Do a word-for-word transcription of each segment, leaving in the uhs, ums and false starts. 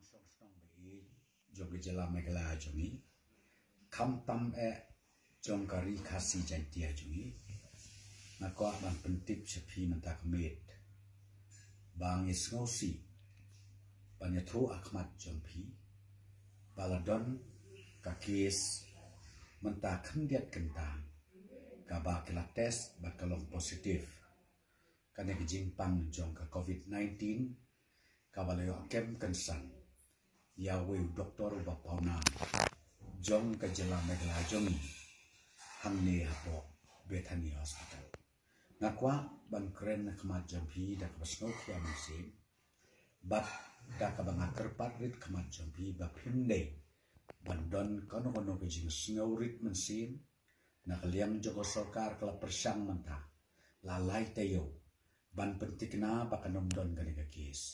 Shnong shnong ba ïeit jong ka jylla Meghalaya jong ngi, khamtam eh jong ka ri Khasi Jaiñtia jong ngi, nga kwah ban pyntip sha phi mynta ka miet ba ngi sngewsih ban ïathuh ha khmat jong phi ba la don ka case mynta khyndiat kynta kaba ki la test bad ka long positive kane ka jingpang jong ka covid nineteen, kaba la ïoh kem kynsan ïa uwei u doktor uba pawnam jong ka jylla Meghalaya jong ngi hangne hapoh Bethany Hospital. Nga kwah ban kren ha khmat jong phi da kaba sngewkhia mynsiem bad da kaba nga kyrpad rit khmat jong phi ba phim dei ban don kano kano ka jingsngew rit mynsiem. Na ka liang jong ka sorkar ka la pyrshang mynta la lai taïew ban pynthikna ba kan ym don kane ka case.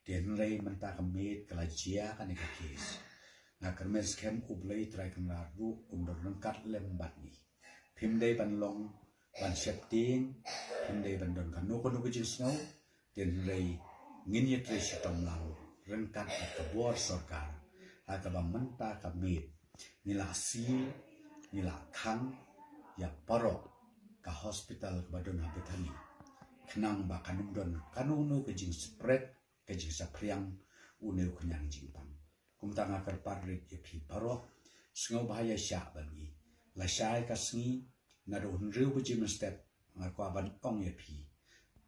Te hynrei mynta ka miet ka la jia kane ka case. Nga kyrmen skhem U Blei Trai Kynrad ruh un don ryngkat lem bad ngi. Phim dei ban long ban sheptieng, phim dei ban don kano kano ka jingsngew. Te hynrei ngin ïatrei shitom lang ryngkat bad ka bor sorkar ha kaba mynta ka miet ngi la seal, ngi la khang ïa baroh ka hospital kaba don ha Bethany, khnang ba kan ym don kano kano ka jingspread, ka jingsaphriang une u khñiang jingpang. Kumta nga kyrpad rit ïa phi baroh, sngewbha ïa shah bad ngi. Lashai ka sngi naduh hynriew baje mynstep nga kwah ban ong ïa phi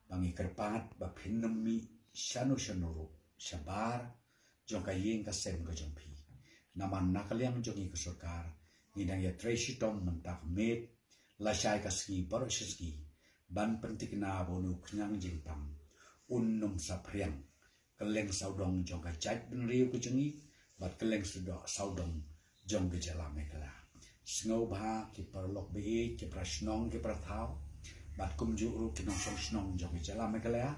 ba ngi kyrpad ba phin ym mih shano shano ruh shabar jong ka ïing ka sem ka jong phi. Namar na ka liang jong ngi ka sorkar ngi dang ïatrei shitom mynta ka miet lashai ka sngi baroh shi sngi ban pynthikna ba une u khñiang jingpang un ym saphriang kylleng sawdong jong ka jaitbynriew ka jong ngi bad kylleng sawdong jong ka jylla Meghalaya. Sngewbha ki paralok ba ïeit, ki para shnong, ki para thaw bad kumjuh ruh ki nongshong shnong jong ka jylla Meghalaya,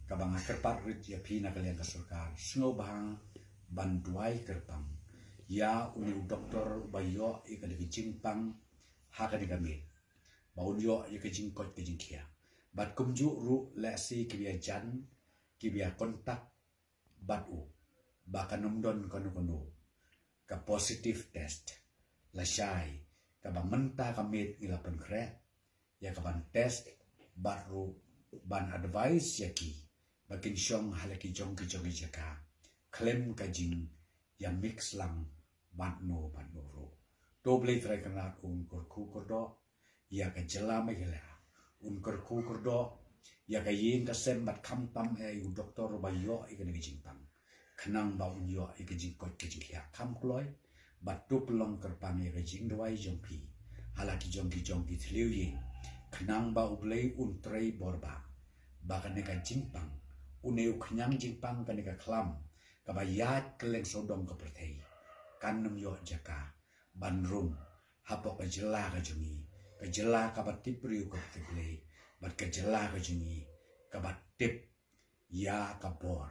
kaba nga kyrpad rit ïa phi na ka liang ka sorkar, sngewbha ban duwai kyrpang ïa une u doktor uba ïoh ïa kane ka jingpang ha kane ka miet, ba un ïoh ïa ka jingkoit ka jingkhiah. Bad kumjuh ruh lehse kiba ïajan, kiba ïakontak bad u, ba kan ym don kano kano ka positive test lashai kaba mynta ka miet ngi la pynkhreh ïa ka ban test bad ruh ban advice ïa ki ba kin shong ha la ki jong ki jong ki jaka khlem ka jingïamix lang bad no bad no ruh. To U Blei Trai Kynrad un kyrkhu kyrdoh ïa ka jylla Meghalaya, un kyrkhu kyrdoh ïa ka ïing ka sem bad khamtam eh ïa u doktor uba ïoh ïa kane ka jingpang, khnang ba un ïoh ïa ka jingkoit ka jingkhiah kham kloi. Bad to pynlong kyrpang ïa ka jingduwai jong phi ha la ki jong ki jong ki thliew ïing, khnang ba U Blei un trei bor ba ba kane ka jingpang, une u khñiang jingpang, kane ka khlam kaba ïaid kylleng sawdong ka pyrthei, kan ym ïoh jaka ban rung hapoh ka jylla ka jong ngi, ka jylla kaba tip briew kaba tip Blei, bad ka jylla ka jong ngi kaba tip ïa ka bor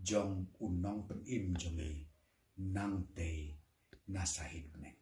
jong u nongpynim jong ngi nangtei na sahit bneng.